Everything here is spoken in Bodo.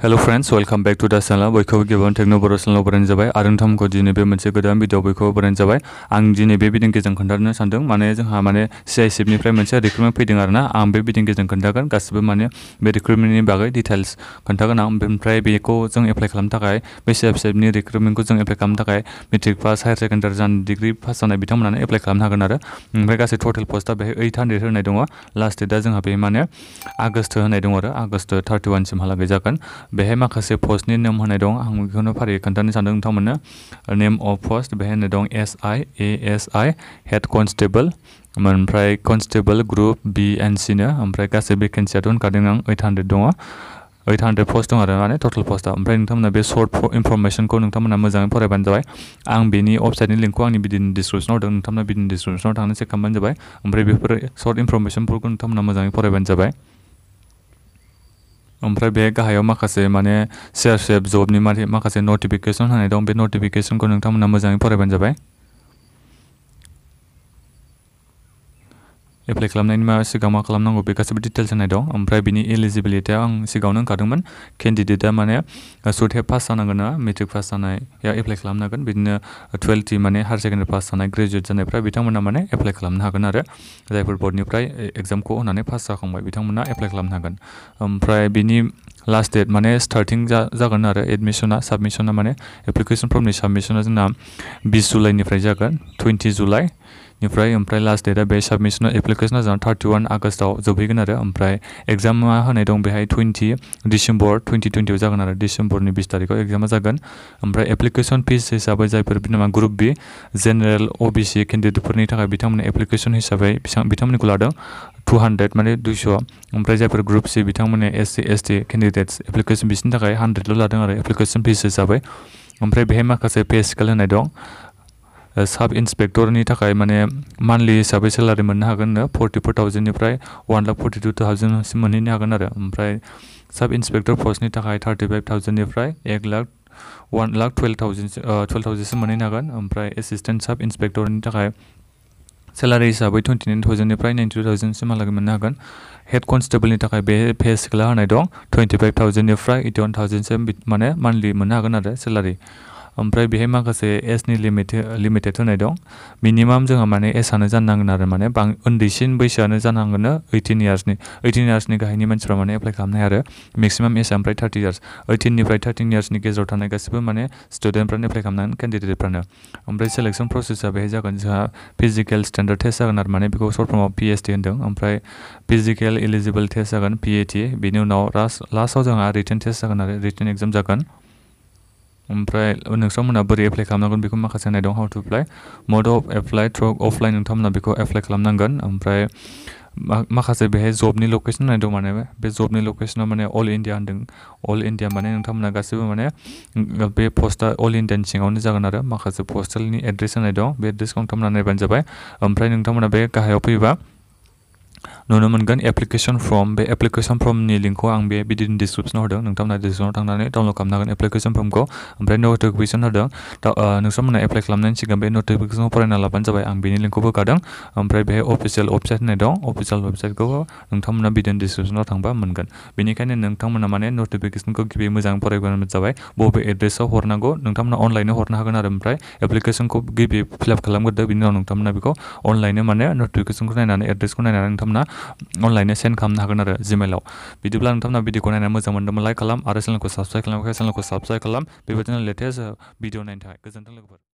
Hello friends, welcome back to the channel. बयखौबो गिबियावनो टेक्न' बर' चेनेलाव बरायनाय जाबाय आरो नोंथांमोनखौ दिनै बे मोनसे गोदान भिडिअ बयखौबो बरायनाय जाबाय। आं दिनै बे भिडिअनि गेजेरजों खोन्थानो सानदों माने जोंहा माने CICF निफ्राय मोनसे रिक्रुटमेन्ट फैदों आरोना। आं बे भिडिअनि गेजेरजों खोन्थागोन गासिबो माने बे रिक्रुटमेन्टनि बागै डिटेल्स खोन्थागोन आं। ओमफ्राय बेखौ जों एप्लाइ खालामनो थाखाय बे CICF नि रिक्रुटमेन्टखौ जों एप्लाइ खालामनो थाखाय मेट्रिक पास, हायार सेकेन्डारि जानाय, डिग्री पास जानाय बिथांमोनानो एप्लाइ खालामनो हागोन आरो। ओमफ्राय गासै टटेल पस्टआ बेहाय 800 होनाय दङ। लास्ट डेटआ जोंहा बे माने आगष्ट होनाय दङ आरो आगष्ट 31 सिमहालागै जागोन। बेहाय माखासे पस्टनि नेम होनाय दं। आं बेखौनो फारियै खोन्थानो सानदों नोंथांमोननो। नेम अफ पस्ट बेहाय होनाय दं SI ASI हेड कनस्टेबल, ओमफ्राय constable group B and C नो। ओमफ्राय गासै भेकेन्सियाथ' होनखादों आं 800 दङ। 800 पस्ट दं आरो माने टटेल पस्टआ। ओमफ्राय नोंथांमोना बे सर्ट इनफरमेसनखौ नोंथांमोना मोजाङै फरायबानो जाबाय। आं बेनि वेबसाइटनि लिंकखौ आंनि भिडिअनि डिसक्रिपसनाव होदों। नोंथांमोना भिडिअनि डिसक्रिपसनाव थांनानै चेक खालामबानो जाबाय। ओमफ्राय बेफोर सर्ट इनफरमेसनफोरखौ नोंथांमोना मोजाङै फरायबानो जाबाय। ओमफ्राय बे गाहायाव माखासे माने CICF जबनि माखासे नटिफिकेसन होनाय दं। बे नटिफिकेसनखौ नोंथांमोना मोजाङै फरायबानो जाबाय। एप्लाइ खालामनायनि सिगां मा खालामनांगौ बे गासैबो डिटेल्स होनाय दं। ओमफ्राय बिनि एलिजिबिलिटिया आं सिगाङावनो होनखादोंमोन। केन्डिडेटआ माने शुड हेभ पास जानांगोन ना, मेट्रिक पास जानाया एप्लाइ खालामनो हागोन। बिदिनो 12th माने हायार सेकेन्डारि पास जानाय, ग्रेजुवेट जानायफ्रा बिथांमोना माने एप्लाइ खालामनो हागोन आरो। जायफोर बर्डनिफ्राय एग्जामखौ होनानै पास जाखांबाय बिथांमोना एप्लाइ खालामनो हागोन। ओमफ्राय बिनि लास्ट डेट माने स्टार्टिं जागोन आरो एडमिसना, साबमिसना माने एप्लिकेसन फर्मनि साबमिसना जोंना 20 जुलाइनिफ्राय जागोन, 20 जुलाइनिफ्राय। ओमफ्राय लास्ट डेटआ बे साबमिसना एप्लिकेसना जोंना 31 आगष्टआव जोबहैगोन आरो। ओमफ्राय एग्जामा होनाय दं बेहाय 20 डिसेम्बर 2020 आव जागोन आरो। डिसेम्बरनि 20 तारिखआव एग्जामा जागोन। ओमफ्राय एप्लिकेसन फिस हिसाबै जायफोर ग्रुप बि जेनेरेल OBC केन्डिडेटफोरनि थाखाय बिथांमोननि एप्लिकेसन हिसाबै बिथांमोननिखौ लादों 200 माने 200। ओमफ्राय जायफोर ग्रुप C बिथांमोननि SC ST केन्डिडेट्स एप्लिकेसन बिसोरनि थाखाय 100ल' लादों आरो एप्लिकेसन फिस हिसाबै। ओमफ्राय बेहाय माखासे पे स्केल होनाय दं। साब इन्सपेक्टरनि थाखाय माने मान्थलि हिसाबै सेलारि मोननो हागोन 44,000 निफ्राय 1,42,000 सिम मोनहैनो हागोन आरो। ओमफ्राय साब इन्सपेक्टर पस्टनि थाखाय 35,000 निफ्राय 1,12,000 सिम मोनहैनो हागोन। ओमफ्राय एसिस्टेन्ट साब इन्सपेक्टरनि थाखाय सेलारि हिसाबै 29,000 निफ्राय 92,000 सिमहालागै मोननो हागोन। हेड कनस्टेबलनि थाखाय बे पे स्केला होनाय दं 25,000 निफ्राय 81,000 सिम माने मान्थलि मोननो हागोन आरो सेलारि। ओमफ्राय बेहाय माखासे एजनि लिमिटेड होनाय दं। मिनिमाम जोंहा माने एजआनो जानांगोन आरो माने उन्दैसिन बैसोआनो जानांगोन 18 इयार्सनि। 18 इयार्सनि गाहायनि मानसिफ्रा माने एप्लाइ खालामनो हायो आरो। मेक्सिमाम एजआ ओमफ्राय 30 इयार्स। 18 निफ्राय 13 इयार्सनि गेजेराव थानाय गासिबो माने स्टुडेन्टफ्रानो एप्लाइ खालामनांगोन, केन्डिडेटफ्रानो। ओमफ्राय सेलेक्सन प्रसेसआ बेहाय जागोन जोंहा फिजिकेल स्टेन्डार्ड टेस्ट जागोन आरो माने बेखौ सर्ट फर्मआव PST होनदों। ओमफ्राय फिजिकेल एलिजिबल टेस्ट जागोन PAT। बेनि उनाव लास्टआव जोंहा रिटेन टेस्ट जागोन आरो रिटेन एग्जाम जागोन। ओमफ्राय नोंथांमोना बोरै एप्लाइ खालामनांगोन बेखौ माखासे होनाय दं। How to apply, mode of apply through offline नोंथांमोना बेखौ एप्लाइ खालामनांगोन। ओमफ्राय माखासे बेहाय जबनि लकेसन होनाय दं। माने बे जबनि लकेसनाव माने अल इन्डिया होनदों। अल इन्डिया माने नोंथांमोना गासिबो माने बे पस्टआ अल इन्डियानि सिङावनो जागोन आरो। माखासे पस्टेलनि एड्रेस होनाय दं। बे एड्रेसखौ नोंथांमोना नायबानो जाबाय। ओमफ्राय नोंथांमोना बे गाहायाव फैयोबा नुनो मोनगोन एप्लिकेसन फर्म। बे एप्लिकेसन फर्मनि लिंकखौ आं बे भिडिअनि डिसक्रिपसनाव होदों। नोंथांमोना डिसक्रिपसनाव थांनानै डाउनलड खालामनो हागोन एप्लिकेसन फर्मखौ। ओमफ्राय नटिफिकेसन होदों। नोंथांमोना एप्लाइ खालामनायनि सिगां बे नटिफिकेसनखौ फरायना लाबानो जाबाय। आं बेनि लिंकखौ होखादों। ओमफ्राय बेहाय अफिसियेल वेबसाइट होनाय दं। अफिसियेल वेबसाइटखौ नोंथांमोना भिडिअनि डिसक्रिपसनाव थांबा मोनगोन। बेनिखायनो नोंथांमोना माने नटिफिकेसनखौ गिबि मोजाङै फरायबानो जाबाय। बबे एड्रेसाव हरनांगौ नोंथांमोना अनलाइनआव हरनो हागोन आरो। ओमफ्राय एप्लिकेसनखौ गिबि फिलआप खालामग्रोदो। बिनि उनाव नोंथांमोना बेखौ अनलाइनआव माने नटिफिकेसनखौ नायनानै एड्रेसखौ नायनानै नोंथांमोना अनलाइनआव सेन्ड खालामनो हागोन आरो जिमेलाव। बिदिब्ला नोंथांमोना भिडिअखौ नायनानै मोजां मोनदोंमोन लाइक खालाम आरो चेनेलखौ साबस्क्राइब खालामाखै चेनेलखौ साबस्क्राइब खालाम। बेबायदिनो लेटेस्ट भिडिअ नायनो थाखाय गोजोन्थों लोगोफोर।